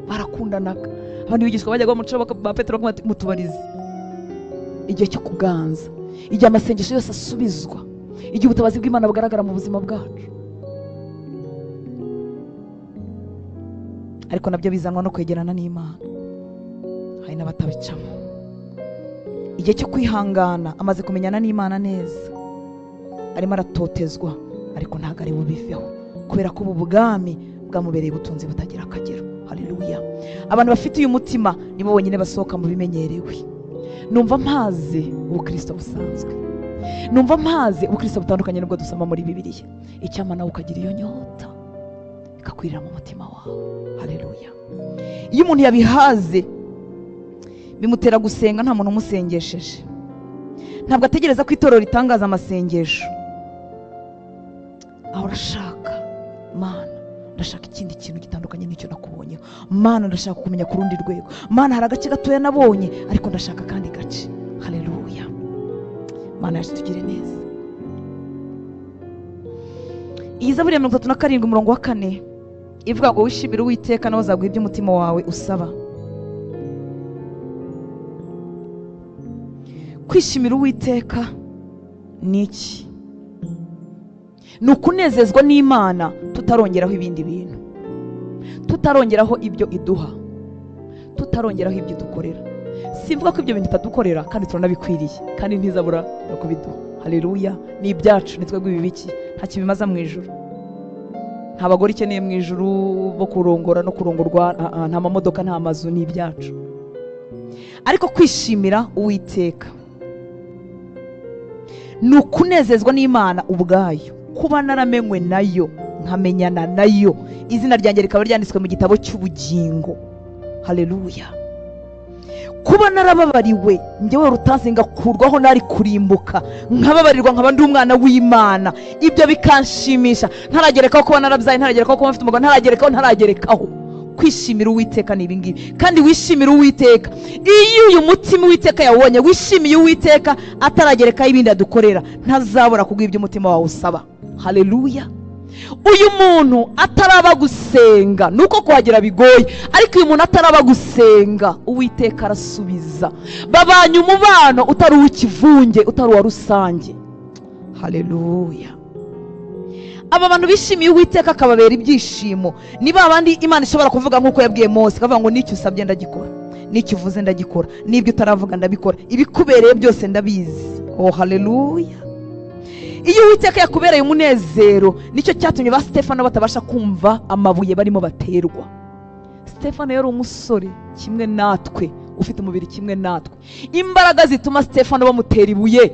barakundanaga. Abandi bigishwa bajyaga bamuca ba Petero mutubarize. Igihe cyo kuganza, igihe amasengesho yose asubizwa, igihe ubutabazi bw'Imana bugaragara mu buzima bwacu. Ariko nabyo bizanwa no kwegerana n'Imana. Hari n'abatabicamo. Igihe cyo kwihangana, amaze kumenyana n'Imana neza, arimo aratotezwa, ariko ntabwo ari bubiveho, kubera ko ubu bwami bwamubereye ubutunzi butagira akagero. Haleluya. Abantu bafite uyu mutima nibo bonyine basohoka mu bimenyerewe. Numva mpaze ubukristo busanzwe, numva mpaze ubukristo butandukanye n'ubwo dusoma muri Bibiliya. Icyampa nawe ukagira iyo nyota ikakwirira mu mutima wawe. Haleluya. Iyo umuntu yabihaze bimutera gusenga nta muntu umusengesheje. Ntabwo ategereza ko itorero ritangaza amasengesho, ahora ashaka Mana, ndashaka ikindi kintu gitandukanye n'icyo nakubonyeho. Mana, ndashaka kumenya ku rundi rwego. Mana, hari agace gatoya nabonye, ariko ndashaka kandi gace. Haleluya. Mana yacu tugire neza. Iyi Zaburi ya 37 umurongo wa 4 ivuga ngo wishimire Uwiteka nawe azaguha ibyo umutima wawe usaba. Kwishimira Uwiteka ni iki? Ni ukunezezwa n'Imana tutarongeraho ibindi bintu, tutarongeraho ibyo iduha, tutarongeraho ibyo idukorera. Simvuga ko ibyo bintu itadukorera, kandi turanabikwiriye, kandi ntizabura no kubiduha. Haleluya! Ni ibyacu, ni twebwe ibibiki, nta kibimaza mu ijuru. Nta bagore ikeneye mu ijuru bo kurongora no kurongorwa, nta mamodoka, nta mazu, ni ibyacu. Ariko kwishimira Uwiteka ni ukunezezwa n'Imana ubwayo, kuba naramenywe nayo, nkamenyana nayo, izina ryanjye rikaba ryanditswe mu gitabo cy'ubugingo. Haleluya! Kuba narababariwe njyewe Rutansi ngakurwaho nari kurimbuka, nkababarirwa nkaba ndi umwana w'Imana, ibyo bikanshimisha. Ntaragerekaho kuba narabyaye, ntaragerekaho kuba mfite umugabo, ntaragerekaho. Kwishimira Uwiteka ni ibingibi. Kandi wishimira Uwiteka iyo uyu mutima Uwiteka yawubonye, wishimiye Uwiteka ataragerekaho ibindi adukorera, ntazabura kuguha ibyo umutima wawe usaba. Haleluya! Uyu muntu ataraba gusenga, nuko kuhagera bigoye, ariko uyu muntu ataraba gusenga, Uwiteka arasubiza. Babanye umubano utari uw'ikivunge, utari uwa rusange. Haleluya! Aba bantu bishimiye Uwiteka akababera ibyishimo ni ba bandi Imana ishobora kuvuga nk'uko yabwiye Mose, ikavuga ngo n'icyo usabye ndagikora, n'icyo uvuze ndagikora, n'ibyo utaravuga ndabikora, ibikubereye byose ndabizi. Oh, haleluya! Iyo Uwiteka yakubereye umunezero, nicyo cyatumye ba Stefano batabasha kumva amabuye barimo baterwa. Stefano yari umusore kimwe natwe, ufite umubiri kimwe natwe. Imbaraga zituma Stefano bamutera ibuye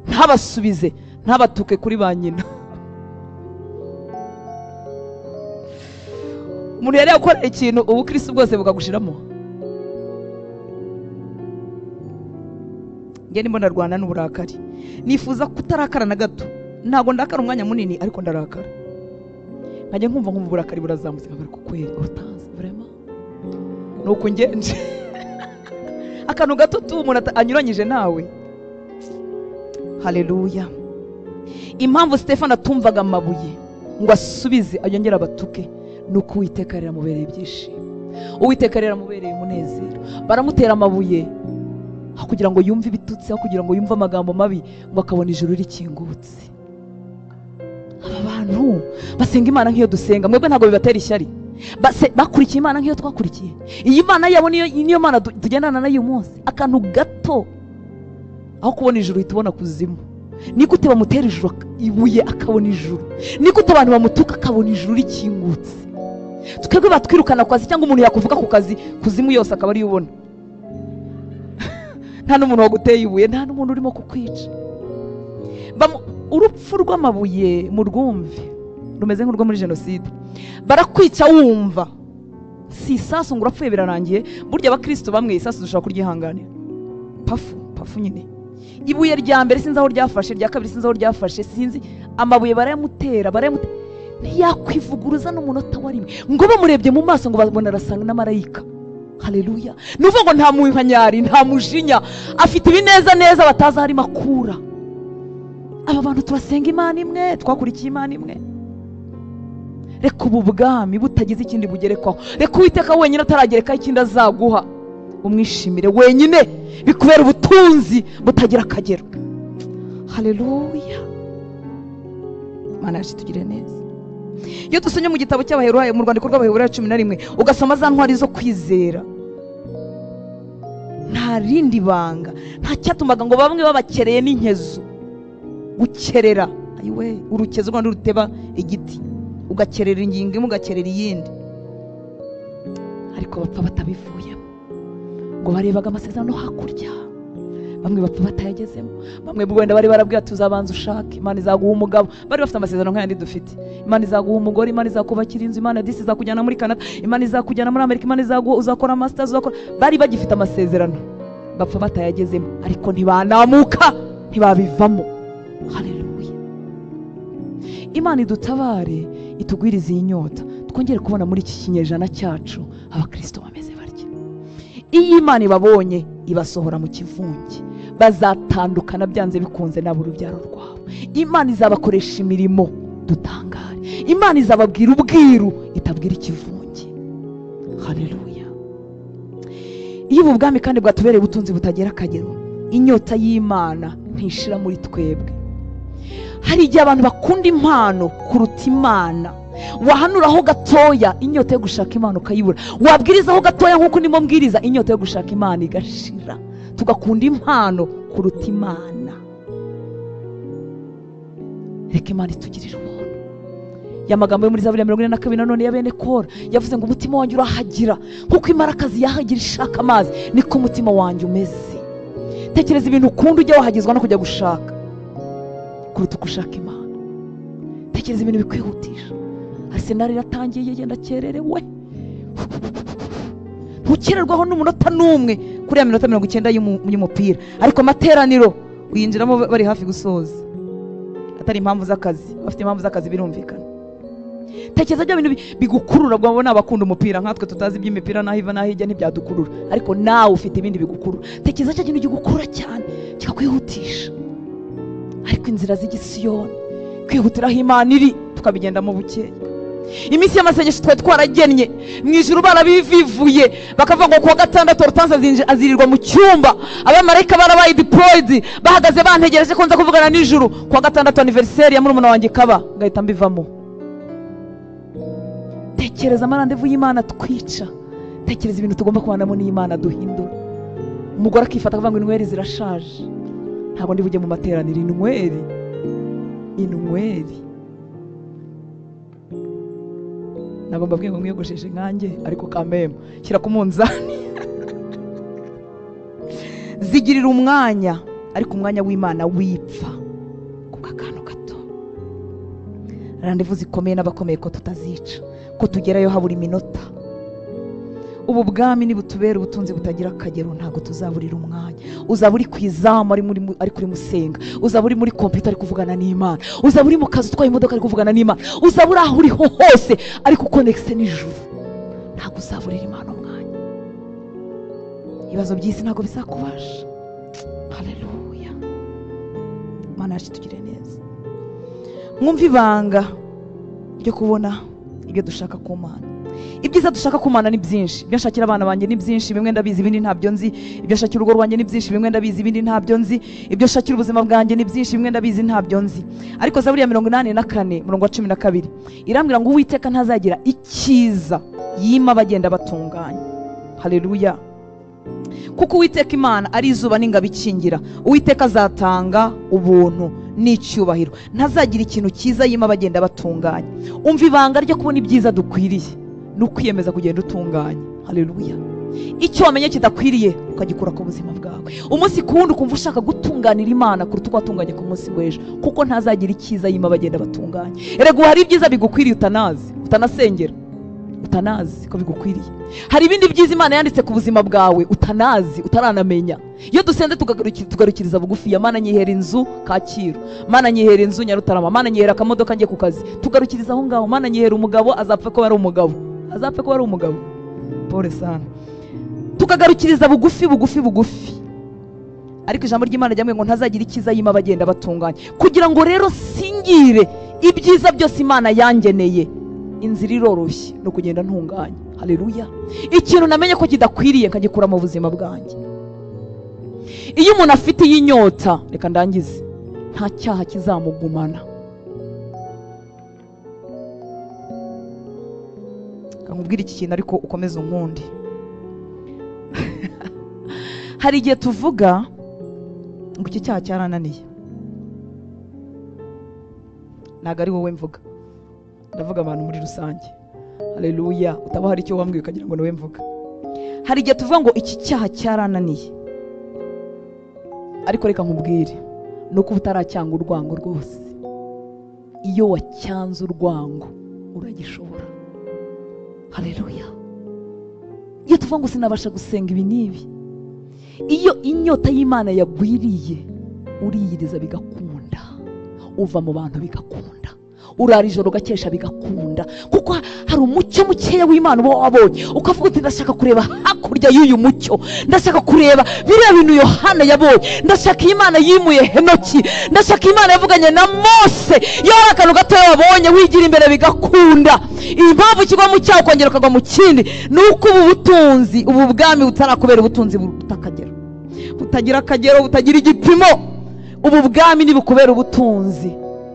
ntabasubize, ntabatuke kuri ba nyina. Umuntu yari yakora ikintu ubukristo bwose bukagushiramo. Njye ndimo ndarwana n'uburakari, nifuza kutarakara na gato. Ntabwo ndakara umwanya munini, ariko ndarakara, nkajya nkumva uburakari burazamutse, nkabara ko kweri Hortense vraiment nuko ngenje akantu gato tu umuntu anyuranyije nawe. Haleluya! Impamvu Stefano atumvaga amabuye ngo asubize ayongere abatuke, nuko Uwiteka yaramubereye ibyishimo, Uwiteka yaramubereye umunezero. Baramutera amabuye aho kugira ngo yumve ibitutsi, aho kugira ngo yumve amagambo mabi, ngo akabona ijuru rikingutse. Aba bantu basenga Imana nk'iyo dusenga, mwebwe ntabwo bibatera ishyari? Bakurikiye Imana nk'iyo twakurikiye. Iyi Mana yabo niyo Mana tugendana nayo uyu munsi. Akantu gato, aho kubona ijuru uhita ubona kuzimu. Ni gute bamutera ijuru ibuye akabona ijuru? Ni gute abantu bamutuka akabona ijuru rikingutse? Twebwe batwirukana ku kazi, cyangwa umuntu yakuvuga ku kazi, kuzimu yose akaba ariyo ubona. Nta n'umuntu waguteye ibuye, nta n'umuntu urimo kukwica. Urupfu rw'amabuye mu rwumve rumeze nk'urwo muri jenoside. Barakwica wumva si isasu ngo urapfuye birarangiye. Burya abakristo bamwe isasu dushobora kuryihanganira, pafu pafu nyine. Ibuye rya mbere sinzi aho ryafashe, rya kabiri sinzi aho ryafashe, sinzi. Amabuye barayamutera, ntiyakwivuguruza n'umunota wa rimwe, ngo bamurebye mu maso ngo babona arasanga na marayika. Haleluya! Nuvuga ngo nta munkanyari, nta mujinya, afite ibineza neza batazi aho arimo akura. Aba bantu turasenga Imana imwe, twakurikiye Imana imwe. Reka ubu bwami butagize ikindi bugerekwaho, reka Uwiteka wenyine ataragerekaho ikindi azaguha, umwishimire wenyine, bikubera ubutunzi butagira akagero. Haleluya! Imana yacu itugirire neza. Iyo dusomye mu gitabo cy'Abaheburayo, mu rwandiko rw'Abaheburayo 11, ugasoma za ntwari zo kwizera, nta rindi banga, nta cyatumaga ngo bamwe babakereye n'inkezo. Gukerera, ayiwe, urukezo rwanda ruteba igiti, ugakerera ingingo imwe, ugakerera iyindi, ariko bapfa batabivuyemo. Ngo barebaga amasezerano hakurya, bamwe bapfa batayagezemo, bamwe wenda bari barabwira tuzabanza ushake, Imana izaguha umugabo. Bari bafite amasezerano nk'ayandi dufite. Imana izaguha umugore, Imana izakubakira inzu, Imana disi izakujyana muri Canada, Imana izakujyana muri Amerika, Imana izaguha, uzakora masters, uzakora. Bari bagifite amasezerano, bapfa batayagezemo, ariko ntibanamuka, ntibabivamo. Haleluya! Imana idutabare, itugwirize iyi nyota, twongere kubona muri iki kinyejana cyacu abakristo bameze batya. Iyo Imana ibabonye ibasohora mu kivunge, bazatandukana byanze bikunze nabo urubyaro rwabo. Imana izabakoresha imirimo dutangare, Imana izababwira ubwiru itabwira ikivunge. Haleluya! Iyo ubu bwami kandi bwatubereye ubutunzi butagira akagero, inyota y'Imana ntishira muri twebwe. Hari igihe abantu bakunda impano kuruta Imana. Wahanuraho gatoya inyota yo gushaka Imana ukayibura, wabwirizaho gatoya nk'uko ndimo mbwiriza inyota yo gushaka Imana igashira. Tugakunda impano kuruta Imana. Reka Imana itugirire ubuntu. Ya magambo yo muri Zaburi ya 42 nanone ya bene Kora yavuze ngo umutima wanjye urahagira kuko imarakazi yahagira ishaka amazi, niko umutima wanjye umeze. Tekereza ibintu ukunda ujya wahagizwa no kujya gushaka kuruta uko ushaka Imana. Tekereza ibintu bikwihutisha. Arsenal iratangiye yenda kererewe, ntukererwaho n'umunota n'umwe kuri ya minota 90 y'umupira, ariko amateraniro uyinjiramo bari hafi gusoza, atari impamvu z'akazi, bafite impamvu z'akazi birumvikana. Tekereza bya bintu bigukurura, bwabona abakunda umupira nkatwe tutazi iby'imipira naho iva naho ijya ntibyadukurura, ariko nawe ufite ibindi bigukurura. Tekereza cya kintu gigukurura cyane kikakwihutisha, ariko inzira z'igisiyoni kwihutiraho Imana iri tukabigendamo bukeya. Iminsi y'amasengesho twari twaragennye mu ijuru barabivivuye, bakavuga ngo kuwa gatandatu Hortense azirirwa mu cyumba, abamarayika barabaye deployed bahagaze bantegereje ko nza kuvugana n'ijuru. Kuwa gatandatu anniversaire ya murumuna wanjye kaba ngahita mbivamo. Tekereza amarandevu y'Imana twica, tekereza ibintu tugomba kubanamo n'Imana duhindura. Umugore akifata akavuga ngo inyweri zirashaje, ntabwo ndi bujye mu materaniro. Inyweri, inyweri ntabwo mbabwiye ngo mwiyogosheshe nkanjye, ariko kamema shyira ku munzani. Zigirira umwanya, ariko umwanya w'Imana wipfa kubw'akantu gato. Randevu zikomeye n'abakomeye ko tutazica, ko tugerayo habura iminota. Ubu bwami nibutubera ubutunzi butagira akagero, ntabwo tuzaburira umwanya. Uzaba uri ku izamu ari kuri musenga, uzaba uri muri computer ari kuvugana n'Imana, uzaba uri mu kazi utwaye imodoka ari kuvugana n'Imana, uzaba uri aho uriho hose ariko ukonekise n'ijuru. Ntabwo uzaburira Imana umwanya. Ibibazo by'isi ntabwo bizakubasha. Haleluya. Imana yacu itugirire neza. Mwumve ibanga ryo kubona ibyo dushaka ku Mana. Ibyiza dushaka ku Mana ni byinshi. Ibyo nshakira abana banjye ni byinshi, bimwe ndabizi ibindi ntabyo nzi. Ibyo nshakira urugo rwanjye ni byinshi, bimwe ndabizi ibindi ntabyo nzi. Ibyo nshakira ubuzima bwanjye ni byinshi, bimwe ndabizi ntabyo nzi. Ariko Zaburi ya 84 murongo wa 12 irambwira ngo Uwiteka ntazagira icyiza yima abagenda batunganye. Haleluya. Kuko Uwiteka Imana ari izuba n'ingabo ikingira, Uwiteka azatanga ubuntu n'icyubahiro, ntazagira ikintu cyiza yima abagenda batunganye. Umva ibanga ryo kubona ibyiza dukwiriye ni ukwiyemeza kugenda utunganye. Haleluya. Icyo wamenye kidakwiriye ukagikura ku buzima bwawe. Umunsi ku wundi ukumva ushaka gutunganira Imana kuruta uko watunganye ku munsi w'ejo, kuko ntazagira icyiza yima abagenda batunganye. Erega hari ibyiza bigukwiriye utanazi, utanasengera, utanazi ko bigukwiriye. Hari ibindi byiza Imana yanditse ku buzima bwawe utanazi, utaranamenya. Iyo dusenze tugarukiriza bugufi ya Mana nyihera inzu Kacyiru, Mana nyihera inzu Nyarutarama, Mana nyihera akamodoka ngiye ku kazi, tugarukiriza aho ngaho. Mana nyihera umugabo, azapfe ko ari umugabo, azapfe ko ari umugabo, pole sana. Tukagarukiriza bugufi bugufi bugufi. Ariko ijambo ry'Imana ryambwiye ngo ntazagira icyiza yima abagenda batunganye. Kugira ngo rero singire ibyiza byose Imana yangeneye, inzira iroroshye no kugenda ntunganye. Haleluya. Ikintu namenye ko kidakwiriye nkagikura mu buzima bwanjye. Iyo umuntu afite iyi nyota, reka ndangize, nta cyaha kizamugumana. Nkubwira iki kintu ariko ukomeze unkunde. Hari igihe tuvuga ngo iki cyaha cyarananiye. Ntabwo ari wowe mvuga, ndavuga abantu muri rusange. Haleluya. Utaba hari icyo wambwiye ukagira ngo nawe mvuga. Hari igihe tuvuga ngo iki cyaha cyarananiye, ariko reka nkubwire nuko utaracyanga urwango rwose. Iyo wacyanze urwango uragishobora. Haleluya. Iyo tuvuga ngo sinabasha gusenga ibi n'ibi, iyo inyota y'Imana yagwiriye uriyiriza bigakunda, uva mu bantu bigakunda, urara ijoro gakesha bigakunda, kuko hari umucyo mukeya w'Imana uba wabonye ukavuga uti ndashaka kureba hakurya y'uyu mucyo, ndashaka kureba biriya bintu Yohana yabonye, ndashaka Imana yimuye Henoki, ndashaka Imana yavuganye na Mose. Iyo hari akantu gatoya wabonye wigira imbere bigakunda. Impamvu kigwa mu cyaha ukongera ukagwa mu kindi ni uko ubu butunzi, ubu bwami butarakubera ubutunzi butakagera, butagira akagero, butagira igipimo. Ubu bwami nibukubera ubutunzi,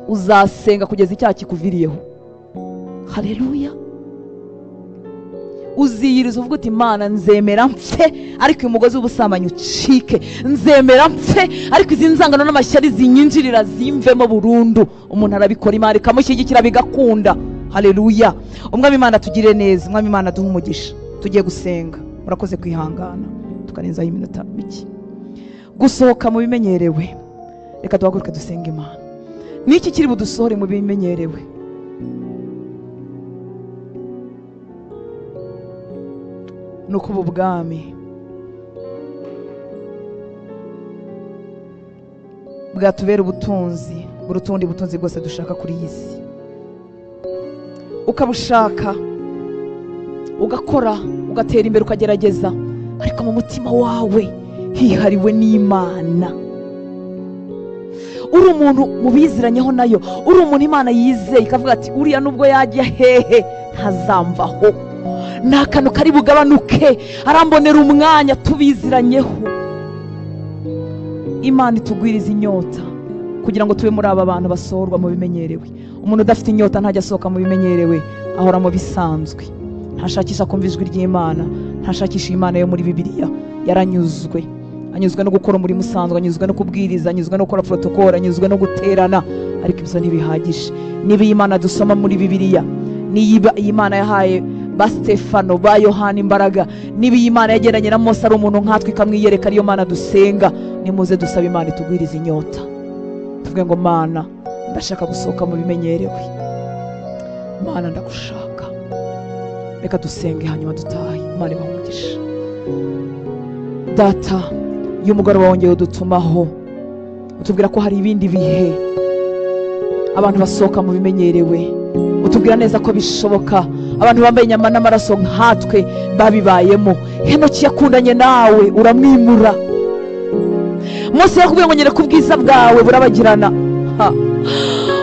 uzasenga kugeza icyaha kikuviriyeho. Haleluya. Uziyiriza uvuga uti Imana nzemera mpfe ariko uyu mugozi w'ubusambanyi ucike, nzemera mpfe ariko izi nzangano n'amashyari zinyinjirira zimvemo burundu. Umuntu arabikora, Imana ikamushyigikira bigakunda. Haleluya. Umwami Imana tugire neza, Umwami Imana duhe umugisha. Tugiye gusenga, murakoze kwihangana tukarenzaho iminota mike. Gusohoka mu bimenyerewe, reka duhaguruke dusenge Imana. Niki kiri budusohore mu bimenyerewe? Nuko ubu bwami bwatubera ubutunzi burutundi butunzi bwose dushaka kuri iyi si. Ukabushaka, ugakora, ugatera imbere, ukagerageza, ariko mu mutima wawe hihariwe n'Imana. Uri umuntu mubiziranyeho nayo, uri umuntu Imana yizeye ikavuga ati uriya nubwo yajya hehe ntazamvaho, nta kantu kari bugabanuke, arambonera umwanya, tubiziranyeho. Imana itugwiriza inyota kugira ngo tube muri aba bantu basohorwa mu bimenyerewe. Umuntu udafite inyota ntajya asohoka mu bimenyerewe, ahora mu bisanzwe. Ntashakisha kumva ijwi ry'Imana, ntashakisha Imana yo muri Bibiliya. Yaranyuzwe, anyuzwe no gukora umurimo usanzwe, anyuzwe no kubwiriza, anyuzwe no gukora protocole, anyuzwe no guterana, ariko ibyo ntibihagije. Niba iyi Imana dusoma muri Bibiliya, niba iyi Imana yahaye ba Stefano ba Yohana imbaraga, niba iyi Imana yagendanye na Mose ari umuntu nkatwe ikamwiyereka, ariyo Mana dusenga, nimuze dusaba Imana itugwiriza inyota. Tuvuge ngo Mana ndashaka gusohoka mu bimenyerewe, Mana ndagushaka. Reka dusenge hanyuma dutahe. Imana ibahe umugisha. Data, iyo umugoroba wongeye udutumaho, utubwira ko hari ibindi bihe abantu basohoka mu bimenyerewe, utubwira neza ko bishoboka. Abantu bambaye inyama n'amaraso nkatwe babibayemo. Henoki yakundanye nawe uramwimura. Mose yakubwiye ngo nyereka ubwiza bwawe burabagirana.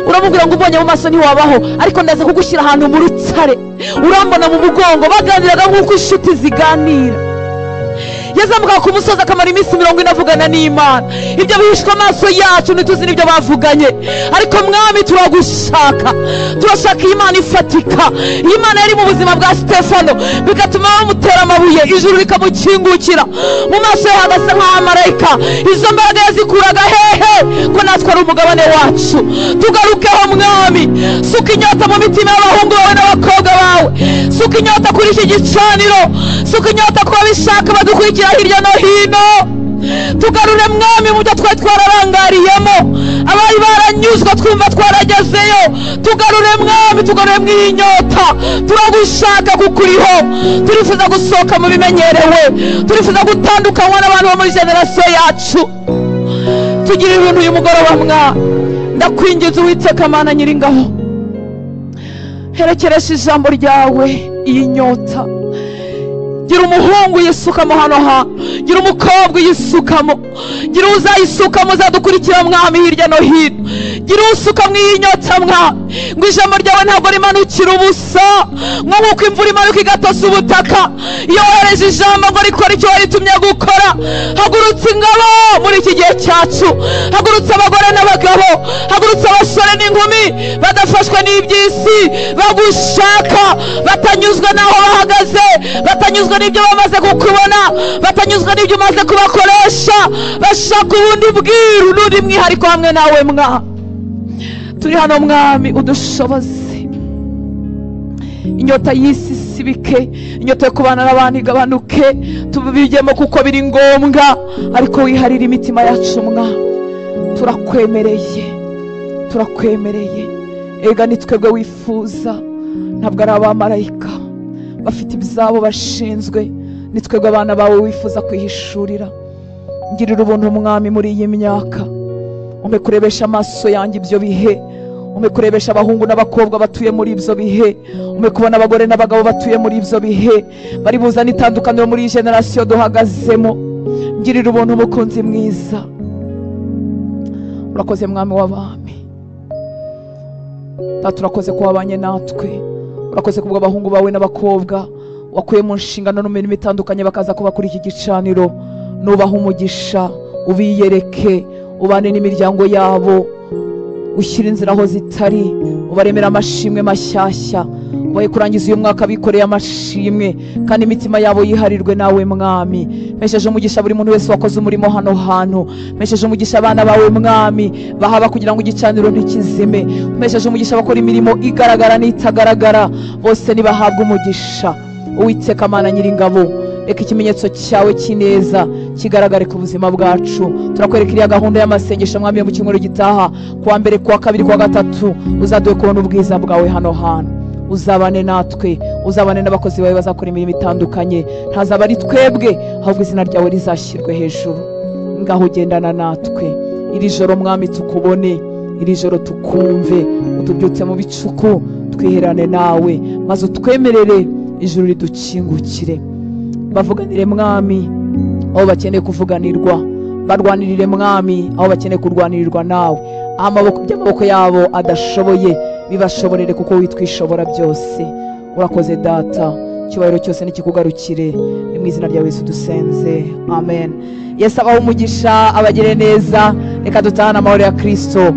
Uramubwira ngo ubonye mu maso ntiwabaho, ariko ndaza kugushyira ahantu mu rutare, urambona mu mugongo. Baganiraga nk'uko inshuti ziganira. Yazamukaga ku musozi akamara iminsi 40 avugana n'Imana. Ibyo bihishwe amaso yacu ntituzi n'ibyo bavuganye, ariko Mwami turagushaka. Turashaka iyi Imana ifatika, iyi Imana yari mu buzima bwa Stefano bigatuma bamutera amabuye, ijuru rikamukingukira, mu maso ye hagasa nk'abamarayika. Izo mbaraga yazikuraga hehe ko natwe ari umugabane wacu? Tugarukeho Mwami, suka inyota mu mitima y'abahungu bawe n'abakobwa bawe, suka inyota kuri iki gicaniro, suka inyota ku babishaka badukurikira hirya no hino. Tugarure Mwami mu byo twari twararangariyemo, abari baranyuzwe twumva twaragezeyo. Tugarure Mwami, tugarure mu inyota. Turagushaka kuko uriho. Turifuza gusohoka mu bimenyerewe, turifuza gutandukanywa n'abantu bo muri generasiyo yacu. Tugire ibintu uyu mugoroba Mwami. Ndakwinginze Uwiteka Mana Nyiringabo, herekeresha ijambo ryawe iyi nyota. Gira umuhungu yisukamo hano hantu, gira umukobwa yisukamo, gira uzayisukamo uzadukurikira Mwami hirya no hino, gira usuka mu iyi nyota Mwami, ngo ijambo ryawe ntabwo rimanukira ubusa, ngo nk'uko imvura imanuka igatosa ubutaka. Iyo wohereje ijambo ngo rikora icyo waritumye gukora. Hagurutse ingabo muri iki gihe cyacu, hagurutse abagore n'abagabo, hagurutse abasore n'inkumi badafashwe n'iby'isi, bagushaka, batanyuzwe n'aho bahagaze, batanyuzwe n'ibyo bamaze kukubona, batanyuzwe n'ibyo umaze kubakoresha, bashaka ubundi bwiru n'undi mwihariko hamwe nawe Mwami. Turi hano Mwami, udushoboze. Inyota y'isi isibike, inyota yo kubana n'abantu igabanuke, tubijyemo kuko biri ngombwa, ariko wiharire imitima yacu Mwami. Turakwemereye, turakwemereye. Ega ni twebwe wifuza, ntabwo ari abamarayika bafite ibyabo bashinzwe, ni twebwe abana bawe wifuza kwihishurira. Ngirira ubuntu Mwami muri iyi myaka, umpe kurebesha amaso yanjye ibyo bihe, umpe kurebesha abahungu n'abakobwa batuye muri ibyo bihe, umpe kubona abagore n'abagabo batuye muri ibyo bihe, bari buzane itandukaniro muri iyi generasiyo duhagazemo. Ngirira ubuntu mukunzi mwiza. Urakoze Mwami w'abami. Data urakoze ko wabanye natwe, urakoze kubwo abahungu bawe n'abakobwa wakuye mu nshingano no mirimo itandukanye bakaza kuba kuri iki gicaniro. Nubaha umugisha, ubiyereke, Ubane n'imiryango yabo, ushyire inzira aho zitari, ubaremera amashimwe mashyashya, ubahe kurangiza uyu mwaka bikoreye amashimwe, kandi imitima yabo yiharirwe nawe Mwami. Mpesheje umugisha buri muntu wese wakoze umurimo hano hantu. Mpesheje umugisha abana bawe Mwami bahaba kugira ngo igicaniro ntikizime. Mpesheje umugisha abakora imirimo igaragara n'itagaragara, bose nibahabwe umugisha. Uwiteka Mana Nyiringabo, reka ikimenyetso cyawe cy'ineza kigaragare ku buzima bwacu. Turakwereka iriya gahunda y'amasengesho Mwami yo mu cyumweru gitaha, kuwa mbere, kuwa kabiri, kuwa gatatu, uzaduhe kubona ubwiza bwawe hano hantu. Uzabane natwe, uzabane n'abakozi bawe bazakora imirimo itandukanye. Ntazaba ari twebwe, ahubwo izina ryawe rizashyirwe hejuru. Ngaho ugendana natwe iri joro Mwami, tukubone iri joro, tukumve, utubyutse mu bicuku, twiherane nawe, maze utwemerere ijuru ridukingukire. Bavuganire Mwami aho bakeneye kuvuganirwa, barwanirire Mwami aho bakeneye kurwanirirwa nawe. Amaboko yabo adashoboye bibashoborere, kuko witwishobora byose. Urakoze Data, icyubahiro cyose nikikugarukire. Ni mu izina rya Yesu dusenze, amen. Yesu abahe umugisha, abagire neza. Reka dutahane amahoro ya Kristo.